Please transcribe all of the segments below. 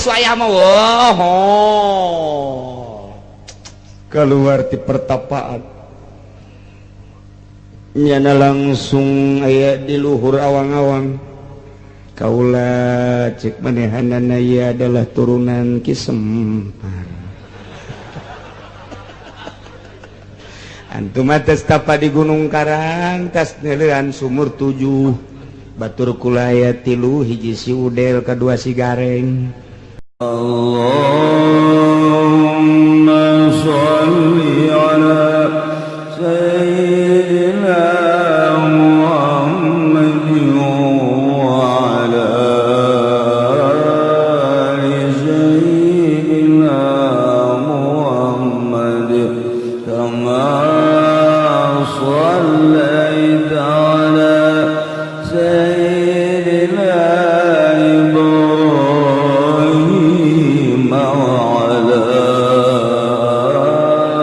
Wayah mah wah keluar di pertapaan nyana langsung aya di luhur awang-awang. Kaula cek manehanana ieu adalah turunan Ki Sempar. Antum atas tapa di Gunung Karang tas neuleuan sumur 7 batur kulaya 3 hiji si Udel kedua si Gareng. Allahumma sholli ala sayyidina Muhammadin wa ala ali sayyidina Muhammad kama shallaita ala sayyidina Ibrahim wa ala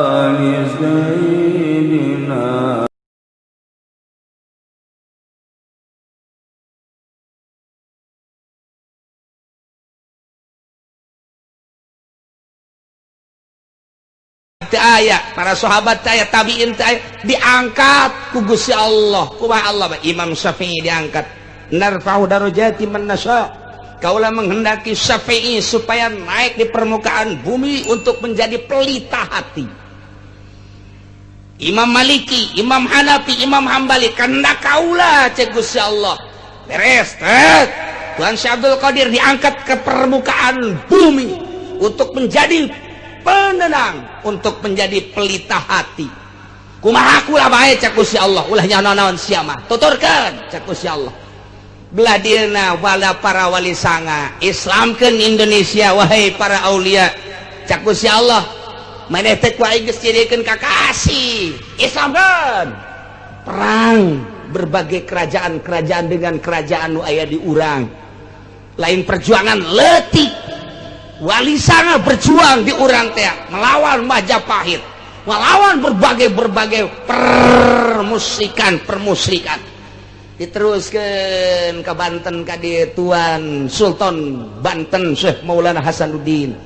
ali sayyidina. Aya para sahabat aya tabiin aya diangkat ku Gusti Allah. Kumaha Allah Imam Syafi'i diangkat narfa'u darajati man nasya. Kaula menghendaki Syafi'i supaya naik di permukaan bumi untuk menjadi pelita hati. Imam Maliki, Imam Hanafi, Imam Hambali kehendak kaula cek Gusti Allah. Beres tet. Tuhan Syekh Abdul Qadir diangkat ke permukaan bumi untuk menjadi penenang, untuk menjadi pelita hati. Kumaha kula bae cek Gusti Allah, ulah nyaon-naon sia mah. Tuturkeun cek Gusti Allah. Belah dieuna wala para wali sanga, Islamkeun Indonesia wahai para aulia. Cek Gusti Allah, maneh teh ku aing geus jadikeun kakasih. Islamkeun. Perang berbagai kerajaan-kerajaan dengan kerajaan nu aya di urang. Lain perjuangan leutik. Wali sanga berjuang di urang teh melawan Majapahit, melawan berbagai-berbagai permusikan. Diteruskan ke Banten ka dieu Tuan Sultan Banten Syekh Maulana Hasanuddin.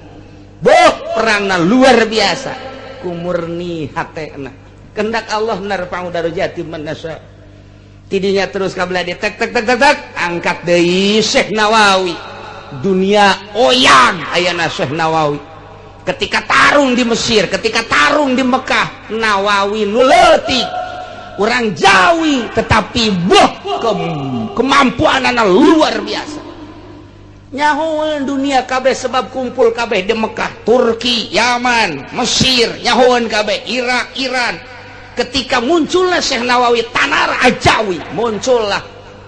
Boh perangna luar biasa, kumurni hatena. Kehendak Allah narfa'u darajati man nasya. Tidinya terus ka belah dieu tek tek tek tek tek angkat deui Syekh Nawawi. Dunia oyang ayana Syekh Nawawi. Ketika tarung di Mesir, ketika tarung di Mekah, Nawawi nu leutik, urang Jawi tetapi boh kemampuanana luar biasa. Nyahoeun dunia kabeh sebab kumpul kabeh di Mekah, Turki, Yaman, Mesir, nyahoeun kabeh Irak, Iran. Ketika muncullah Syekh Nawawi Tanar Ajawi, muncullah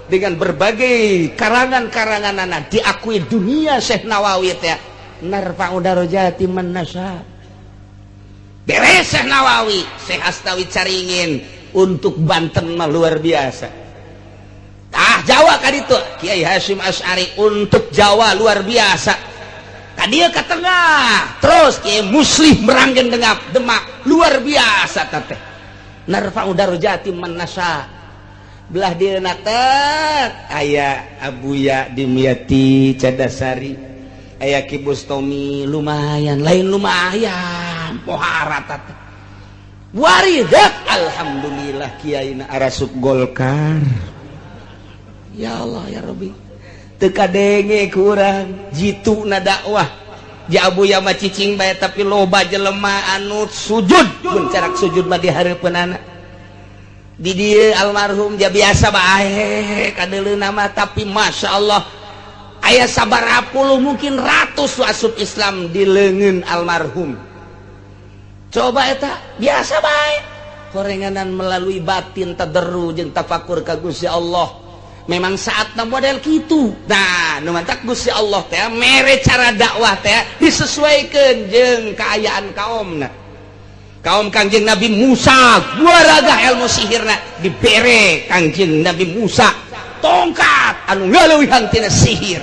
dengan berbagai karangan-karangan anak diakui dunia Syekh Nawawi teh narfa'u darajati man nasya. Beres Syekh Nawawi, Syekh Astawi Caringin untuk Banten mah luar biasa. Ah Jawa ka ditu Kiai Hasyim Asy'ari untuk Jawa luar biasa. Ka dieu ka tengah terus Kiai Muslih Meranggen Dengap Demak luar biasa teh. Narfa'u darajati man nasya. Belah dieuna teh aya Abuya Dimyati Cadasari, aya Ki Bustomi lumayan, lain lumayan pohara teh. Waridat alhamdulillah kiaina arasup Golkar. Ya Allah ya Rabbi. Teu kadenge ku urang jituna dakwah. Ja Abuya mah cicing bae tapi loba jelema anu sujud, mun carak sujud mah di hareupeunana. Di dieu almarhum dia biasa bae kadeuleuna mah tapi masya Allah aya sabaraha puluh mungkin ratus asup Islam di leungeun almarhum. Coba eta biasa bae horenganan melalui batin tadarru jeung tafakur ka Gusti Allah. Memang saatna model kitu. Nah nu mantak Gusti Allah teh mere cara dakwah teh disesuaikeun jeung kaayaan kaomna. Kaum Kangjeng Nabi Musa guaraga ilmu sihirna dibere Kangjeng Nabi Musa tongkat anu ngaleuwihan tina sihir.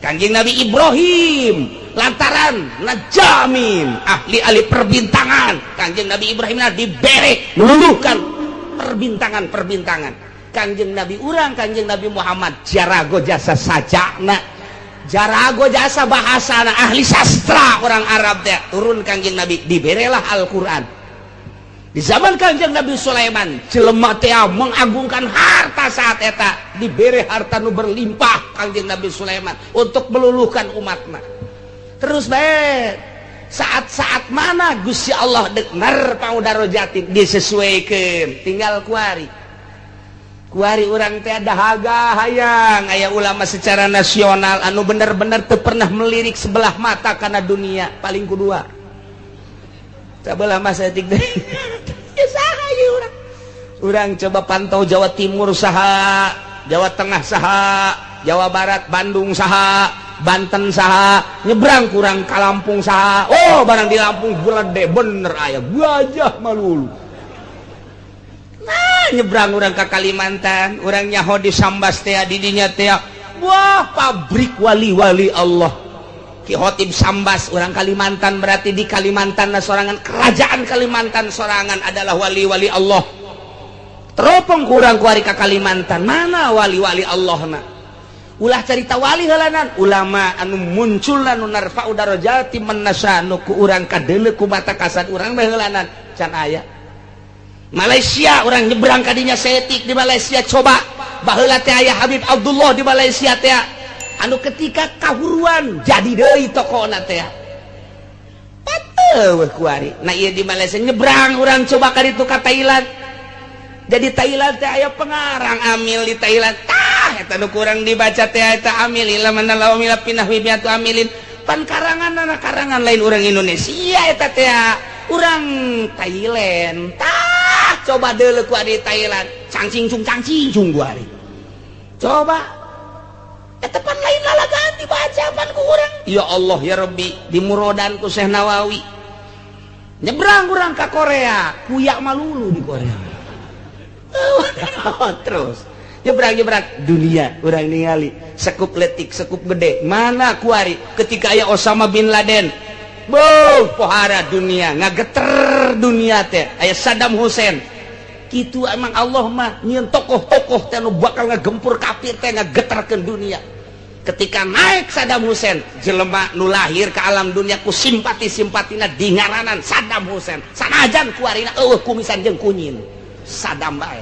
Kangjeng Nabi Ibrahim lantaran najamin ahli-ahli perbintangan, Kangjeng Nabi Ibrahim dibere meluluhkan perbintangan-perbintangan. Kangjeng Nabi urang Kangjeng Nabi Muhammad jarago jasa sajana Jarago jasa bahasa ahli sastra orang Arab teh. Turun Kangjeng Nabi, diberelah Al-Quran. Di zaman Kangjeng Nabi Sulaiman, jelema teh mengagungkan harta. Saat eta dibere harta nu berlimpah Kangjeng Nabi Sulaiman untuk meluluhkan umatna. Terus baik, saat-saat mana Gusti Allah dek narfa'u darojatin disesuaikan. Tinggal kuari kuari urang teh dahaga hayang aya ulama secara nasional anu bener-bener teu pernah melirik sebelah mata karena dunia. Paling kedua sebelah masa etik deh ya. Saha ieu urang? Urang coba pantau Jawa Timur saha, Jawa Tengah saha, Jawa Barat Bandung saha, Banten saha, nyebrang kurang ke Lampung saha. Oh, barang di Lampung gede bener aya gajah malulu. Nah, nyebrang urang ke Kalimantan, urang nyaho di Sambas teh, didinya teh wah, pabrik wali-wali Allah. Ki Khotib Sambas orang Kalimantan, berarti di Kalimantan sorangan, kerajaan Kalimantan sorangan adalah wali-wali Allah. Teropong kurang kuari ke Kalimantan, mana wali-wali Allah? Na ulah cerita wali heulanan, ulama anu muncul anu narfa'u darajati man nasya, nu ku urang kadeuleu ku mata kasar urang mah heulanan can aya. Malaysia, orang nyebrang kadinya setik di Malaysia, coba baheula teh aya Habib Abdullah di Malaysia teh, anu ketika kahuruan jadi deui tokona teh pateuh kuari. Nah, ieu di Malaysia. Nyebrang urang coba ka ditu ka Thailand, jadi Thailand teh aya pengarang amil di Thailand. Tah, eta nu kurang dibaca teh eta amil ila mana lawa pinah wibiatu amilin pan karangan anak karangan lain orang Indonesia, eta teh orang Thailand. Tah, coba deuleu ku di Thailand, cangcing cung cangcing cung kuari. Coba eta pan lain lalagaan dibaca pan ku urang. Ya Allah ya Rabbi, di murodan ku Syekh Nawawi. Nyebrang urang ka Korea, kuyak malulu di Korea. Terus nyebrang-nyebrang dunia, urang ningali sekup letik sekup gede, mana kuari ketika aya Osama bin Laden? Boh, pohara dunia, ngageter dunia teh. Aya Saddam Hussein gitu. Emang Allah mah nyieun tokoh-tokoh teh nu bakal ngagempur kafir teh, ngageterkeun dunia. Ketika naik Saddam Hussein, jelema nu lahir ke alam dunia ku simpati-simpatina dingaranan Saddam Hussein, sanajan kuarina eueuh kumisan jeung kunyin. Saddam bae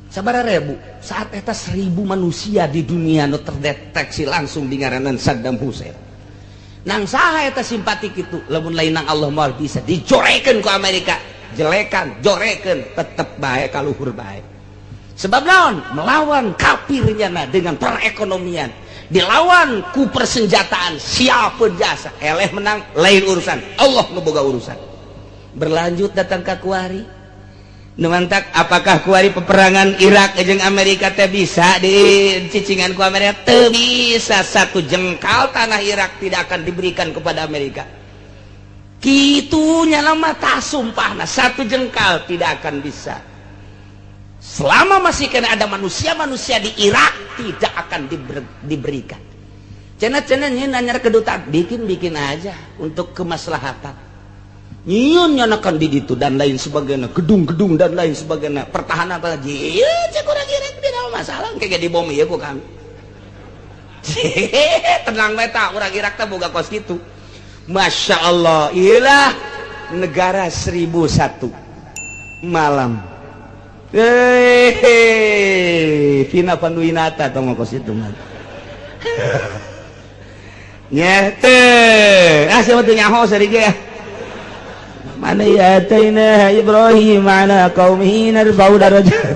sabaraha ribu saat eta, 1.000 manusia di dunia nu terdeteksi langsung dingaranan Saddam Hussein. Nang saha eta simpati kitu lamun lain nang Allah? Moal bisa dijorekeun ku Amerika, jelekan jorekeun tetep bae kaluhur bae. Sebab naon? Melawan kafirnya nah dengan perekonomian, dilawan ku persenjataan, siapa jasa eleh menang lain urusan. Allah nu boga urusan. Berlanjut datang ke kuari. Nu mantak, apakah kuari peperangan Irak jeung Amerika teh bisa di cicingan ku Amerika? Teu bisa. Satu jengkal tanah Irak tidak akan diberikan kepada Amerika. Kitunya lama tak sumpah, nah, satu jengkal tidak akan bisa. Selama masih kena ada manusia-manusia di Irak, tidak akan diberikan. Cenah-cenah nanya kedutaan, bikin-bikin aja untuk kemaslahatan. Nyieun nyanakan di ditu dan lain sebagainya, gedung-gedung dan lain sebagainya, pertahanan apa lagi. Iya, cek urang Irak tidak masalah, kayak di bom ieu ku kami. Tenang meta, urang Irak teh boga kos kitu. Masya Allah, iyalah negara 1001 malam. Hehehe, Vina Panduwinata tong kos itu mah. Nyete, ah siapa tuh nyaho seri ge. Mana ya ataina Ibrahim ala qaumihi narfa'u darajat.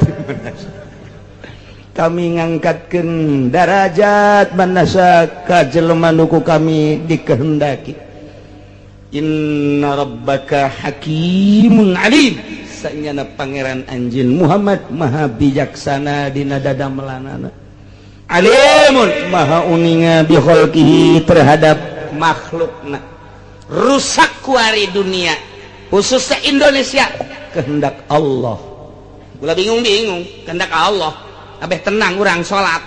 Kami ngangkatkeun darajat man nasya ka jelema nu ku kami dikehendaki. Inna rabbaka hakimun alim. Sanyana pangeran anjeun Muhammad maha bijaksana dina dadamelanana. Alimun maha uninga bi khalqihi terhadap makhlukna. Rusak kuari dunia, khususnya Indonesia, kehendak Allah. Ulah bingung-bingung, kehendak Allah. Abeh tenang urang salat.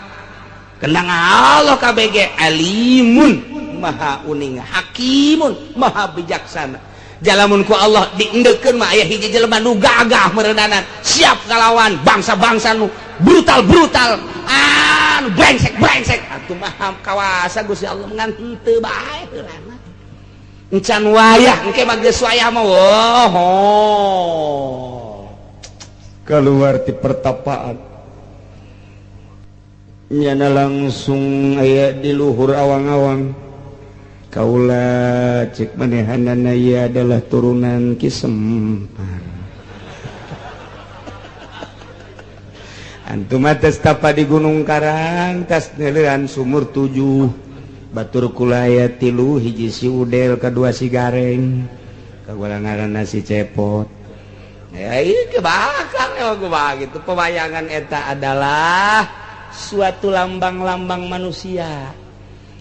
Kehendak Allah KBG. Alimun maha uninga, hakimun maha bijaksana. Jalamun ku Allah diendeukeun mah aya hiji jelema nu gagah meureunanan, siap ngalawan bangsa-bangsa nu brutal-brutal. Saha nu brengsek brengsek atuh mah kawasa Gusti Allah ngan henteu bae heulana. Encan wayah engke mah geus wayah mah oh. Keluar ti pertapaan. Nyana langsung aya di luhur awang-awang. Kaula cek manehanana ieu adalah turunan Ki Semar. Antum atas tapa di Gunung Karang tas neuleuan sumur 7 batur kulaya 3 hiji si Udel kedua si Gareng kagola ngaranna si Cepot. Ya ieu kebakar ya gua gitu. Pewayangan eta adalah suatu lambang-lambang manusia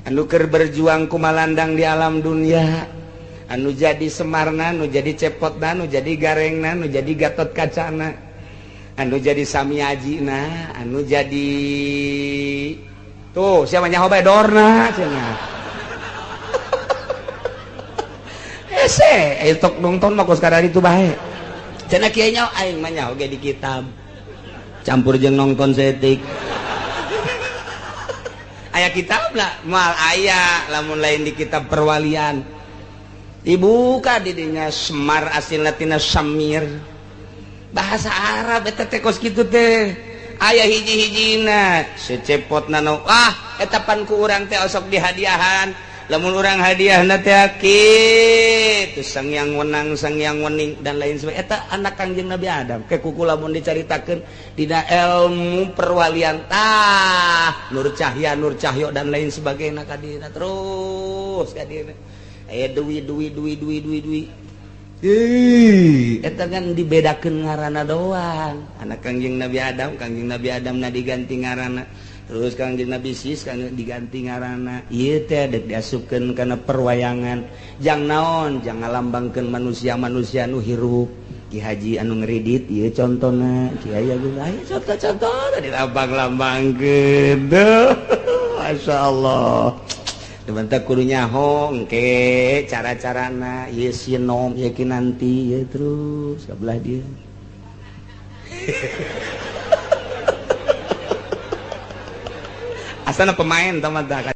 anu keur berjuang kumalandang di alam dunia, anu jadi Semarna, anu jadi Cepotna, anu jadi Garengna, anu jadi Gatot Kacana, anu jadi Samiajina, anu jadi tuh siapa nyaho bae Dorna cenah. Hese aya tok nonton mah kos kararitu bae. Cenah kieu nyaho aing mah nyaho ge di kitab. Campur jeung nonton setik. Aya kitab lah moal aya lamun lain di kitab perwalian. Dibuka didinya Semar asilna tina Samir. Bahasa Arab eta teh kos kitu teh. Aya hiji-hijina secepotna nu ah eta pan ku urang teh osok dihadiahan. Lamun urang hadiahna teh kitu sang yang wenang sang yang wening dan lain sebagainya. Eta anak Kangjeng Nabi Adam ke kuku lamun dicaritakeun dina ilmu perwalian tah Nur Cahya Nur Cahyo dan lain sebagainya kadina terus kadina aya duwi duwi duwi duwi duwi duwi. Eta kan dibedakeun ngaranna doang. Anak Kangjeng Nabi Adam, Kangjeng Nabi Adam na diganti ngaranna. Terus Kangjeng Nabi Sis kan diganti ngaranna. Ieu teh dek diasupkeun kana perwayangan. Jang naon? Jang ngalambangkeun manusia-manusia nu hirup. Ki Haji anu ngeridit ieu contona, Ki aya aya contoh-contoh dilambang-lambangkeun. Masyaallah. Teman-teman kudu nyaho engke cara-carana ieu sinom ieu kinanti ieu terus kabelah dia. Asana pemain teman-teman.